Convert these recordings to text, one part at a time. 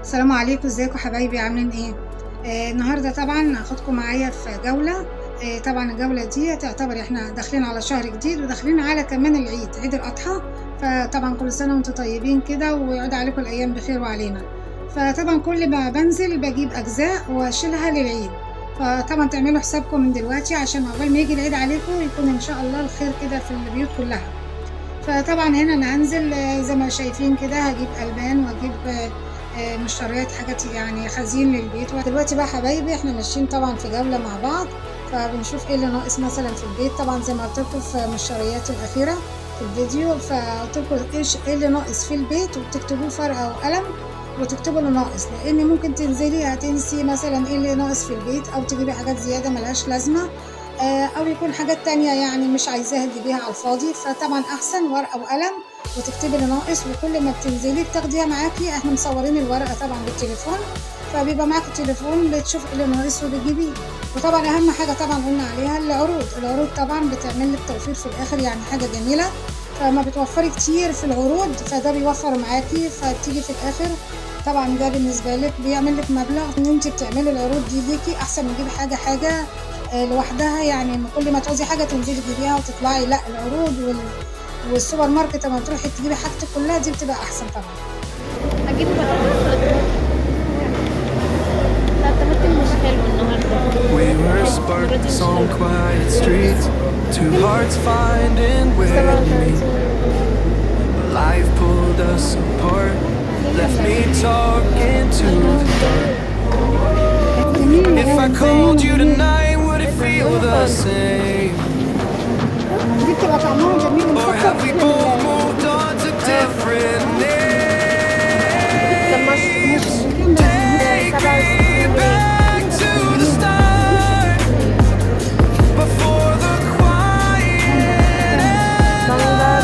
السلام عليكم، ازيكم حبايبي؟ عاملين ايه؟ النهارده طبعا هاخدكم معايا في جولة. طبعا الجولة دي تعتبر احنا داخلين على شهر جديد وداخلين على كمان العيد، عيد الاضحى. فطبعا كل سنة وانتم طيبين كده ويعود عليكم الايام بخير وعلينا. فطبعا كل ما بنزل بجيب اجزاء واشيلها للعيد، فطبعا تعملوا حسابكم من دلوقتي عشان عقبال ما يجي العيد عليكم يكون ان شاء الله الخير كده في البيوت كلها. فطبعا هنا انا هنزل زي ما شايفين كده، هجيب البان واجيب مشتريات، حاجات يعني خزين للبيت. ودلوقتي بقى حبايبي احنا ماشيين طبعا في جولة مع بعض، فبنشوف ايه اللي ناقص مثلا في البيت. طبعا زي ما قلت لكم في المشتريات الاخيرة في الفيديو، فقلت لكم ايش ايه اللي ناقص في البيت وبتكتبوه في ورقة وقلم وتكتبوا اللي ناقص، لان ممكن تنزلي هتنسي مثلا ايه اللي ناقص في البيت، او تجيبي حاجات زيادة ملهاش لازمه، او يكون حاجات تانية يعني مش عايزاها تجيبيها على الفاضي. فطبعا احسن ورقة وقلم وتكتبي اللي ناقص، وكل ما بتنزلي بتاخديها معاكي. احنا مصورين الورقة طبعا بالتليفون، فبيبقى معاك التليفون بتشوف اللي ناقص وبتجيبيه. وطبعا اهم حاجة طبعا قلنا عليها العروض، العروض طبعا بتعمل لك توفير في الاخر، يعني حاجة جميلة. فما بتوفري كتير في العروض فده بيوفر معاكي، فبتيجي في الاخر طبعا ده بالنسبة لك بيعمل لك مبلغ ان انت بتعملي العروض دي ليكي احسن من تجيبي حاجة لوحدها. يعني كل ما تعوزي حاجة تنزلي تجيبيها وتطلعي، لا العروض والسوبر ماركت لما تروحي تجيبي حاجتك كلها دي بتبقى احسن طبعا. هتجيبي بطاطس ولا طماطم؟ لا الطماطم مش حلو النهارده. We were sparks on quiet streets, two hearts finding where to meet. Life pulled us apart, left me talking to the dark. If I called you tonight, would it feel the same? دي بتبقى طعمها جميل Or ومسكر. have we both moved on to different names? Take me back to the start before the quiet and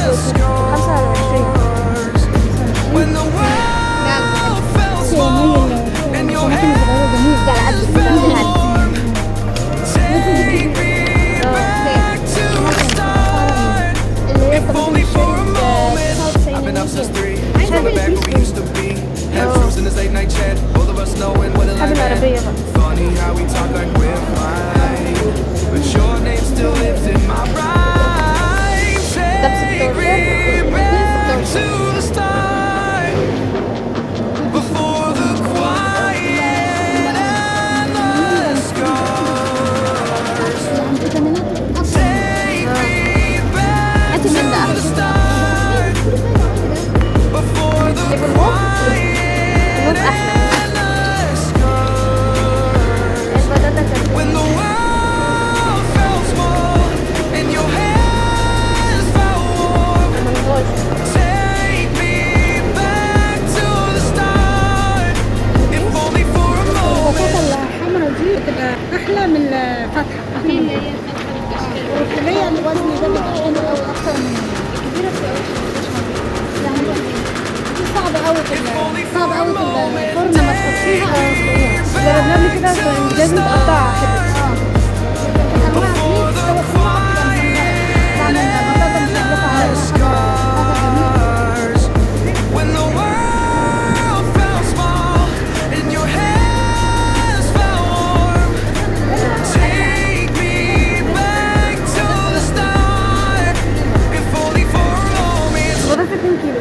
the scars. When the world felt small and your hands felt warm. Take me back to the start. If only for a moment. I've been up since 3, scrolling back where we used to be. Half truths in this late night chat, both of us knowing what it حب العربية بقى. Funny how we talk like we're fine, but your name still lives in my rhymes. ده Take ب me 16، back to the start before the quiet and the scars. Take me back هاتي to من ده the أحسن. start before the quiet الموف أحلى. and the scars. البطاطا كانت When the world felt small and your hands felt warm, 18. take me back to the start. If only for a moment. البطاطا الحمراء دي بتبقى احلى من الفاتحة. في اللي هي الفاتحة بالأشكال. والكلية الوزن ده بيبقى حلو قوي اكتر من الكبيرة بتبقى وحشة، مش يعني دي صعبة قوي في صعب قوي في الفرن ما تحطيها او تسلقيها. جربناها قبل كده كان لازم تقطع حتت. انواع دي بتبقى طبعا البطاطا مش على Scars. When the world felt small and your hands felt warm, take me back to the start. If only for a moment. البطاطا 2 كيلو.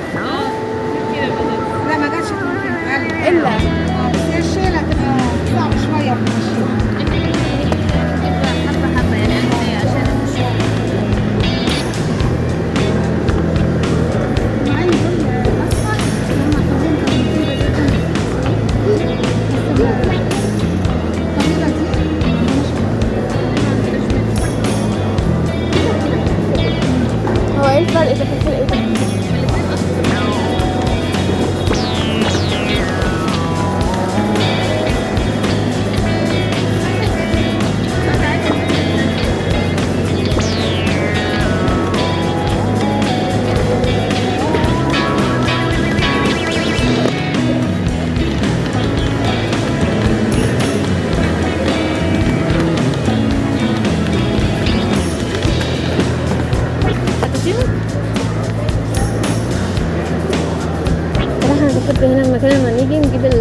لا ما جاتش 2 كيلو. إلا بس هي الشيله تبقى صعبة شوية في المشي. حبة حبة يعني عشان معايا دول اصفر هم كلهم كانوا كتير جدا، بس الطويلة دي مش هو ايه الفرق ده في الفرق ده؟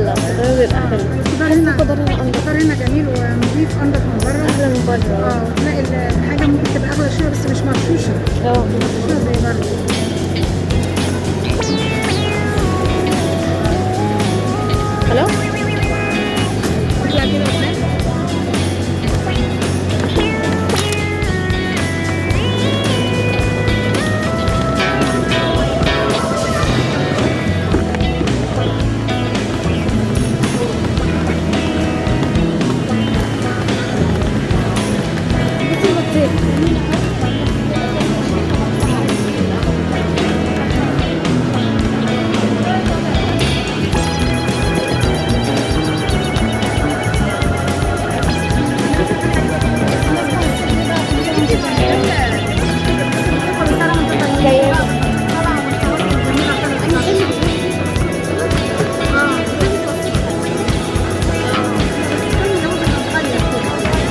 الخضار بيبقى حلو. الخضار هنا، الخضار هنا أنضف. الخضار هنا جميل ونضيف، انضف من بره. أحلى من بره. تلاقي الحاجة ممكن تبقى اغلى شوية بس مش مرشوشه. مش مرشوشه زي بره. خلاص نطلع كده قدام. بصي البطيخ.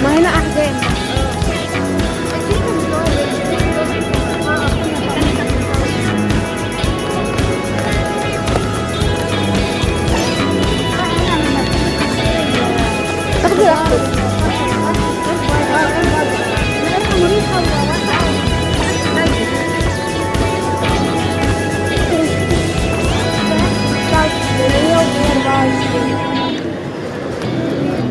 ما هنا أحجام. تاخدي راحتك.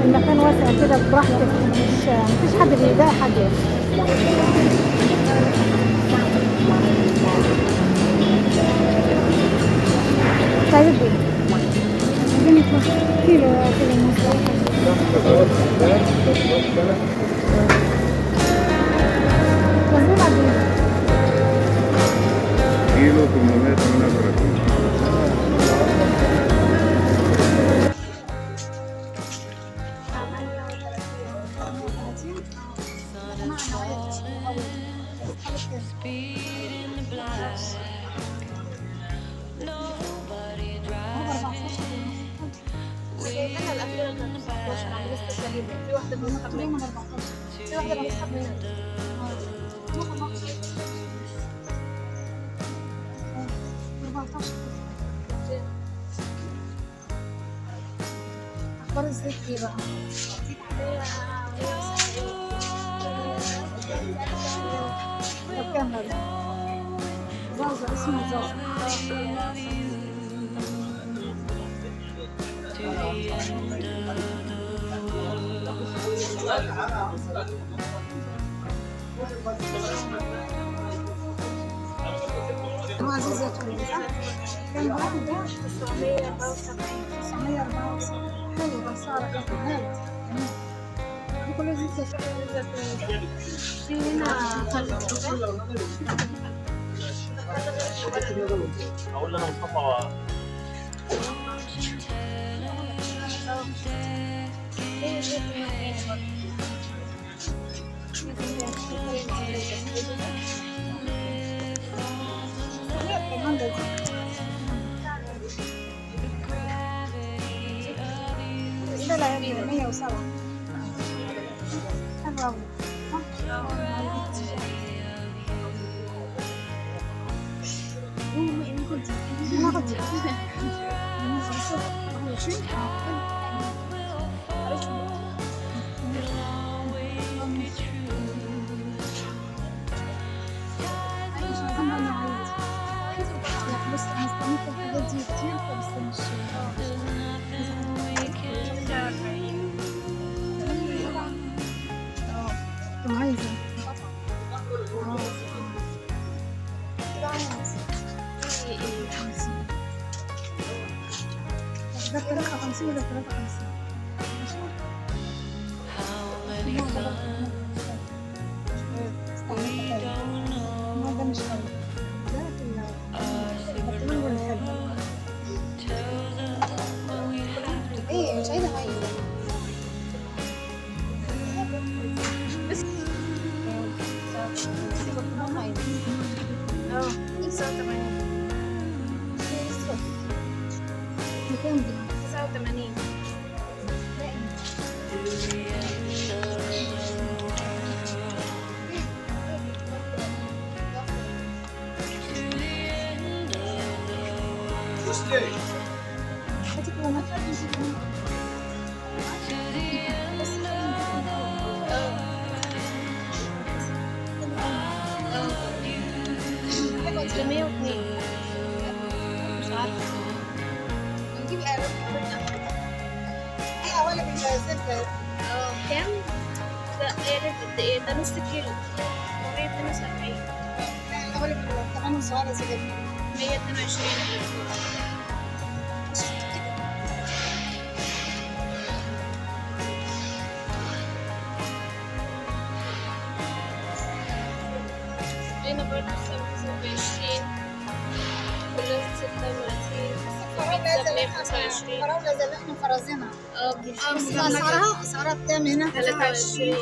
المكان واسع كده براحتك، مش مفيش حد بيضايق حد يعني. طيب ايه؟ عايزين كيلو، كيلو ونص. وزنهم قد ايه؟ كيلو 838. في واحدة بنسحب منها. في واحدة بنسحب منها. اخبار الزيت ايه بقى؟ طب كام بقى؟ زازا، اسمه زازا. هو زيت زيتون صح؟ كام بقى ده؟ 974. 974. حلو ده سعره حلو هادي. ده كله زيت زيتون. في هنا خل. اقول انا مصطفى. كمان ده زيت. لا لا يا 107. حلو أوي صح؟ ناخد دي. 21. مش عايزين بقى نعيد. لا بص انا استعملت الحاجات دي كتير فبس مش طب عايزة. ده 53 ولا 53؟ ماشي. النوع ده برضه استعملت حلو. النوع ده مش حلو. ده في البرطمان هو اللي حلو. ايه مش عايزة حاجة. بكام دي؟ 89. هاتي كده. To the end of the اه ب 102. مش عارفة. نجيب قوالب. ايه قوالب الزبدة؟ اه كام؟ ده ايه ده؟ قد ايه ده؟ نص كيلو 172. لا، القوالب كمان الصغيرة زي كده. 122. هنا برضه 25، كلها 36. الفراولة زي اللي بيتزا احنا 125. الفراولة زي اللي احنا فرزينها. اه بس اسعارها بكام هنا؟ 23.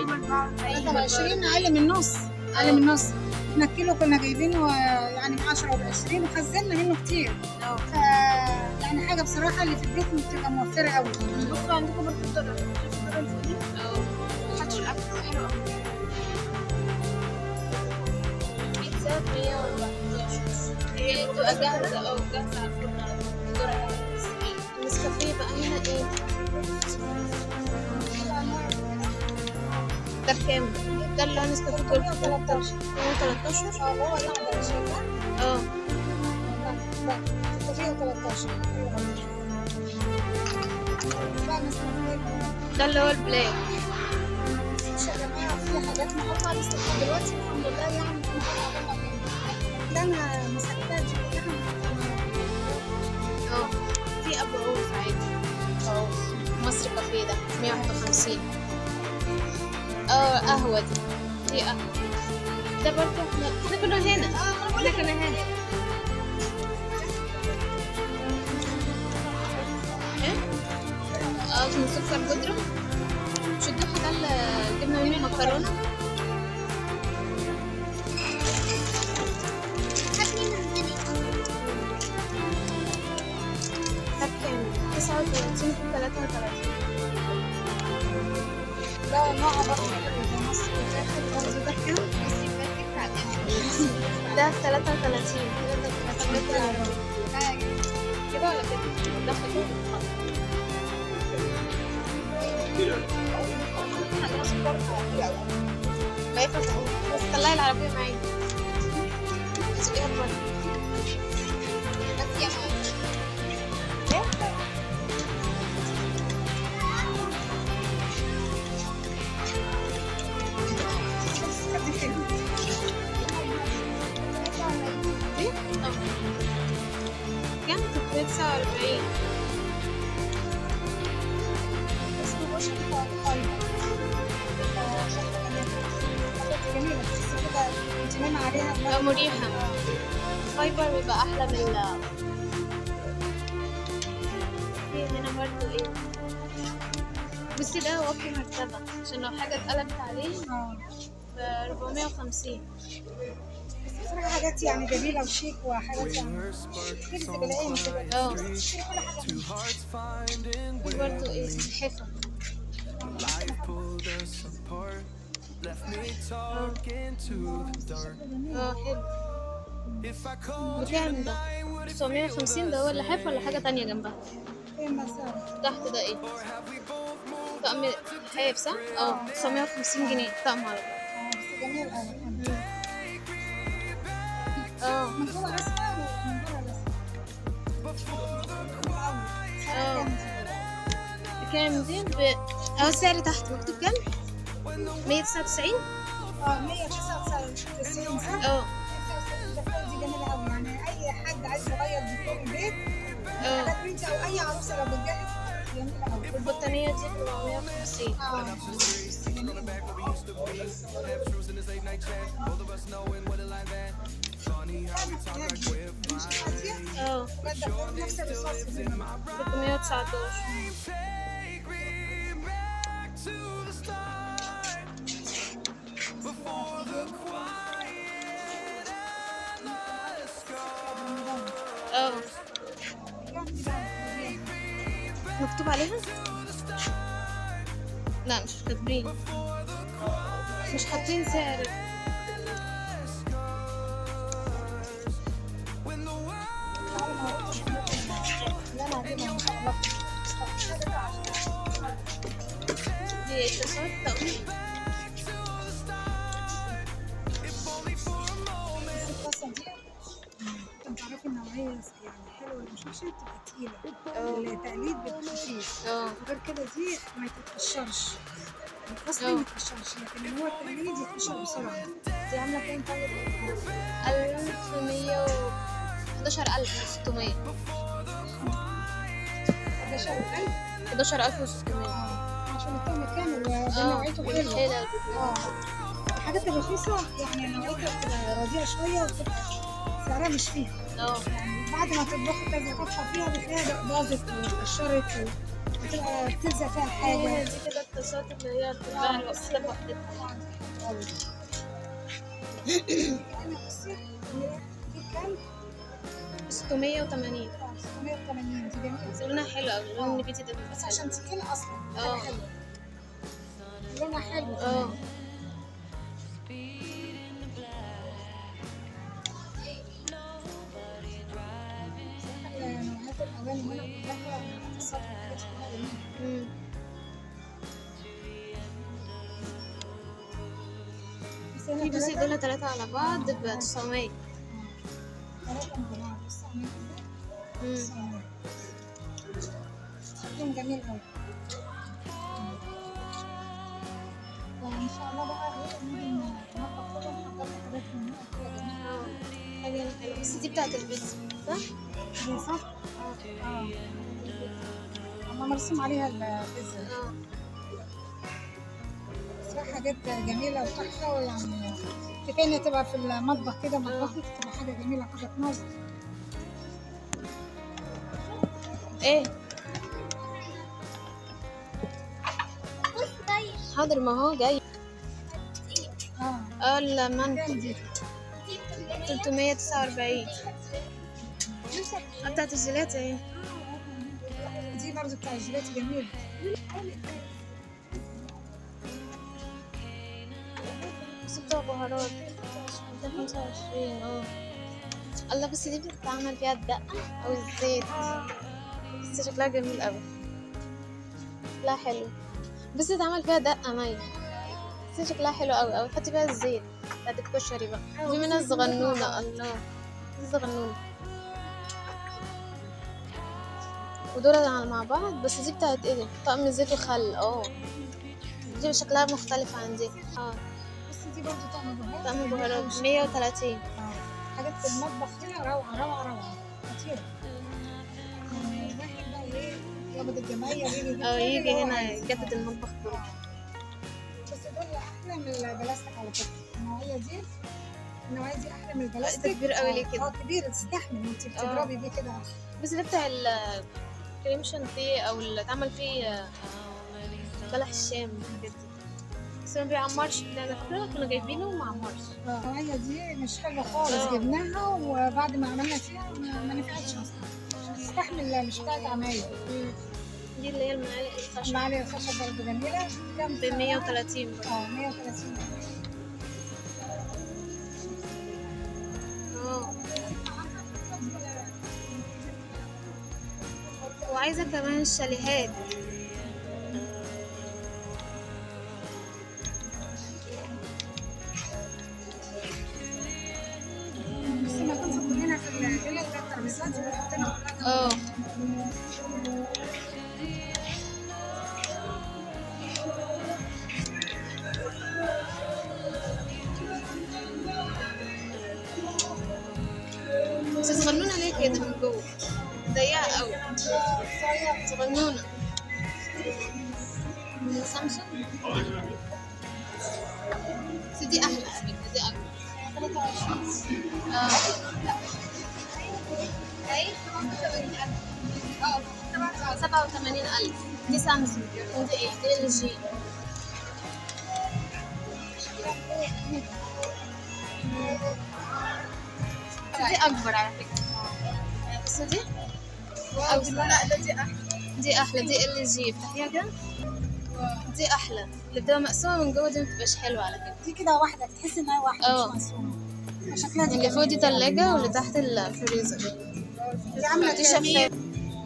23، اقل من نص، اقل من نص. احنا الكيلو كنا جايبينه يعني ب 10 وب 20 وخزنا منه كتير. اه ف يعني حاجة بصراحة اللي في البيت بتبقى موفره قوي. بصوا عندكم برضه الذرة، شوفوا الذرة اللي دي. اه حطوا الأكل حلو أوي. بيتزا 114. هي بتبقى جاهزة، اه جاهزة على الفرن على طول. الذرة. النسكافيه بقى هنا ايه؟ ده بكام؟ ده اللي هو نسكافيه 313. 313. اه اللي هو الاخضر، شايفه؟ اه لا، 613. بقى نسكافيه. ده اللي هو ال black. مفيش يا جماعة، في حاجات مقاطعة لسه لحد دلوقتي الحمد لله، يعني كل حاجة عملنا اللي أنا مسكتها دي كلها. اه في ابو عوف عادي. ابو عوف مصر كافيه ده 151. اه قهوة دي، دي قهوة. ده برضه احنا كنا هنا. احنا كنا هنا. ايه؟ اه كان سكر بودرة. مش الضحى ده اللي جبنا منه مكرونة؟ ده بكام؟ 39 في 33. ده نوع برضه حلو، ده مصر برضه. ده كام؟ ده 33. كده ولا كده؟ ده خطوط. ما يفتحوا بس طلعي العربية معايا. سوقيها بره. بس يا ماما. ايه؟ دي؟ اه كام؟ 349. اسمه وش الفايبر. جميلة، تحسي كده انت نايمة عليها. اه مريحة. fiber بيبقى أحلى من ال في هنا برضو ايه؟ بصي ده واقي مرتبة عشان لو حاجة اتقلبت عليه. اه ب 450. بس بصراحة حاجات يعني جميلة وشيك وحاجات يعني تجذب العين كده. اه تشتري كل حاجة. Two hearts finding في برضو ايه؟ سلحفة. life pulled us apart, left me talking to the dark. اه حلو. If I called you بكام ده؟ tonight, would it 950. ده هو اللحاف ولا حاجة تانية جنبها؟ فين مثلا؟ تحت ده ايه؟ or have we both moved طقم لحاف صح؟ اه 950 جنيه طقم على بعض. اه بس جميل قوي. اه من جوه رسمة ومن بره رسمة. اه بكام دي؟ اه السعر تحت مكتوب كام؟ 199. اه 199 صح؟ اه 199. دي جميلة قوي، يعني أي حد عايز يغير ديكور البيت، اه حاجات بنتي أو أي عروسة لو بتجهز، جميلة قوي. والبطانية دي 450. اه بس جميلة. مش هادية. اه بجد نفس الرصاص دي. 319. Take me back to the start before the quiet and the scars. اه مكتوب عليها؟ لا مش كاتبين، مش حاطين سعر. When the world اللي انا هجيبها ان شاء الله في دي طاسات طقم. Back to the start, if only for a moment. بس الطاسة دي عشان تعرفي النوعية يعني حلوة ولا مش وحشة، بتبقى تقيلة. التقليد بيبقى خفيف. وغير كده دي ما تتقشرش، الأصلي ما يتقشرش، لكن اللي هو التقليد يتقشر بسرعة. دي عاملة كام طيب؟ 1100 11600. 11000. 11600. عشان الطقم كامل وده نوعيته حلوة. الحلل. الحاجات الرخيصة يعني نوعيتها بتبقى رديئة شوية وبتبقى سعرها مش فيها. يعني بعد ما تطبخي كذا طبخة فيها بتلاقيها باظت واتقشرت وبتبقى بتلزق فيها الحاجة. دي كده الطاسات اللي هي بتتباع الوصلة لوحدتها. أنا بصي دي كام؟ 680. 680 دي جميلة. بس لونها حلو أوي، اللون النبيتي ده بيبقى بس حلو. عشان تقيلة أصلا. حاجة حلوة. لونها حلو. نوعيات الألوان هنا كلها اقتصاد وحاجات كلها جميلة. بس هنا في بصي تلاتة. دول 3 على بعض ب 900. 3 مع بعض 900 كده. 900. شكلهم جميل أوي. فإن شاء الله بقى إيه نيجي نطبخ كده ونحضر حاجات من هنا كده جميلة. حاجة حلوة. بس دي بتاعت البيتزا صح؟ دي صح؟ هما مرسوم عليها البيتزا. بصراحة حاجات جميلة وتحفة، ويعني كفاية إنها تبقى في المطبخ كده، مطبخك تبقى حاجة جميلة، حاجة تنظم. إيه؟ حاضر، ما هو جاي. المانجا. كام دي؟ 349. بتاعت الجيلاتي اهي. دي برضه بتاع الجيلاتي جميل. بس بتوع بهارات 25. الله، بس دي بتتعمل فيها الدقة أو الزيت. بس شكلها جميل أوي، شكلها حلو. بس تتعمل فيها دقة مية، بس شكلها حلو أوي أوي. تحطي فيها الزيت بتاعت الكشري بقى. في منها الصغنونة. الله، دي صغنونة. ودول مع بعض. بس دي بتاعت ايه ده؟ طقم زيت وخل. دي شكلها مختلف عن دي. بس دي برضه طقم بهارات. طقم بهارات 130. حاجات في المطبخ هنا روعة روعة روعة، خطيرة. الواحد بقى ايه يقبض الجمعية ويجي يجيب كل يجي اللي هو هنا عايزه. يجدد المطبخ كله. بس دول أحلى من البلاستيك على فكرة. النوعية دي أحلى من البلاستيك. ده كبير قوي ليه كده؟ كبير، تستحمل وانت بتضربي بيه كده. بس ده بتاع الكريم شانتيه أو اللي اتعمل فيه بلح الشام والحاجات دي. بس ما بيعمرش. ده أنا فاكرة كنا جايبينه وما عمرش. النوعية دي مش حلوة خالص. جبناها وبعد ما عملنا فيها ما نفعتش أصلا، مش بتستحمل، مش بتاعت عمايل. دي اللي هي المعالق الخشب. المعالق الخشب برضه جميلة. كام؟ ب 130 برضه. 130. وعايزة كمان الشاليهات. بس ما كنت كلنا في الفيلا ده الترابيزات دي بنحطها كلها. بس صغنونة ليه كده من جوه؟ ضيقة أوي. صغنونة. سامسونج. بس دي أحلى على فكرة، دي أكبر. 23. 87000. دي سامسونج ودي ايه؟ دي LG. دي اكبر على فكرة. بس دي أوسع. لا دي احلى. دي احلى، دي LG. افتحيها كده، دي احلى. اللي بتبقى مقسومة من جوه دي مبتبقاش حلوة على فكرة. دي كده واحدة، بتحس انها واحدة مش مقسومة. شكلها دي اللي فوق دي تلاجة واللي تحت الفريزر. دي عاملة دي كام؟ شفافة.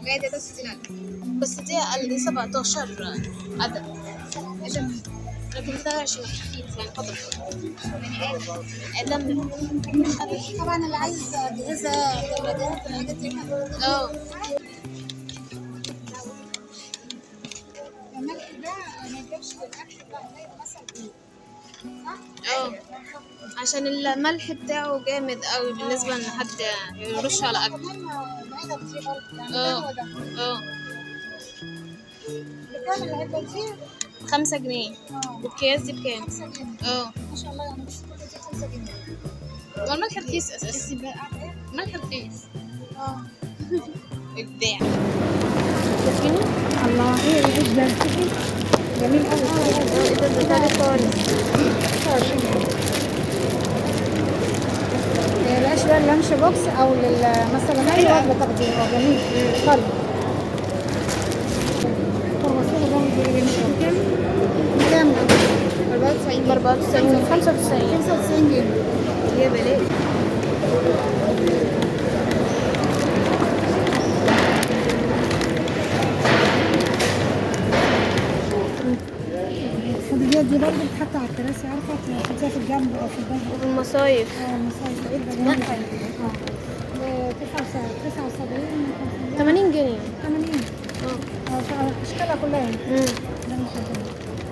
163,000. بس دي اقل، دي 17 عدد. ايه ده؟ لكن ده عشان خفيف يعني خضر ادم. طبعا اللي عايز اجهزة ثلاجات الحاجات دي. اه الملح ده ما يجيبش للاكل بقى زي مثلا ايه، صح؟ اه عشان الملح بتاعه جامد قوي بالنسبة ان حد يرش على اكل. كمان العلب دي برضه يعني ده اه. هو ده. اه بكام العلبة دي؟ 5 جنيه. اه والكياس دي بكام؟ 5 جنيه. اه ما شاء الله، يعني بس كل دي 5 جنيه. هو الملح رخيص اساسا، الملح رخيص. اه ابداع. الله، ايه العيش ده؟ جميل قوي. ايه ده؟ ده غالي خالص. 25 جنيه. العيش ده ال lunch box او مثلا اي وجبة تاخديها، هو جميل طري. الكرواسون ده جميل. كام؟ كام؟ 94 94 95 95 جنيه. يا بلاش. الخديجات دي برضه بتتحط على الكراسي، عارفه تحطيها في الجنب او في الظهر. وفي المصايف. اه المصايف ده جميل. اه 79 80 جنيه. 80. اه اشكالها كلها يعني. ده مش حلو.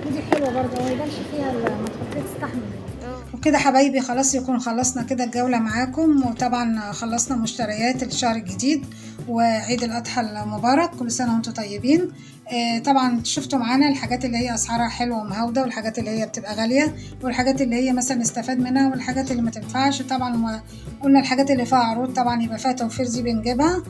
ودي حلوة برضه، ما يبانش فيها ما تحطيه تستحمل. وكده حبايبي خلاص يكون خلصنا كده الجولة معاكم، وطبعا خلصنا مشتريات الشهر الجديد وعيد الأضحى المبارك، كل سنة وانتم طيبين. طبعا شفتوا معانا الحاجات اللي هي أسعارها حلوة ومهودة، والحاجات اللي هي بتبقى غالية، والحاجات اللي هي مثلا نستفاد منها، والحاجات اللي ما تنفعش. طبعا قلنا الحاجات اللي فيها عروض طبعا يبقى فيها توفير دي بنجيبها.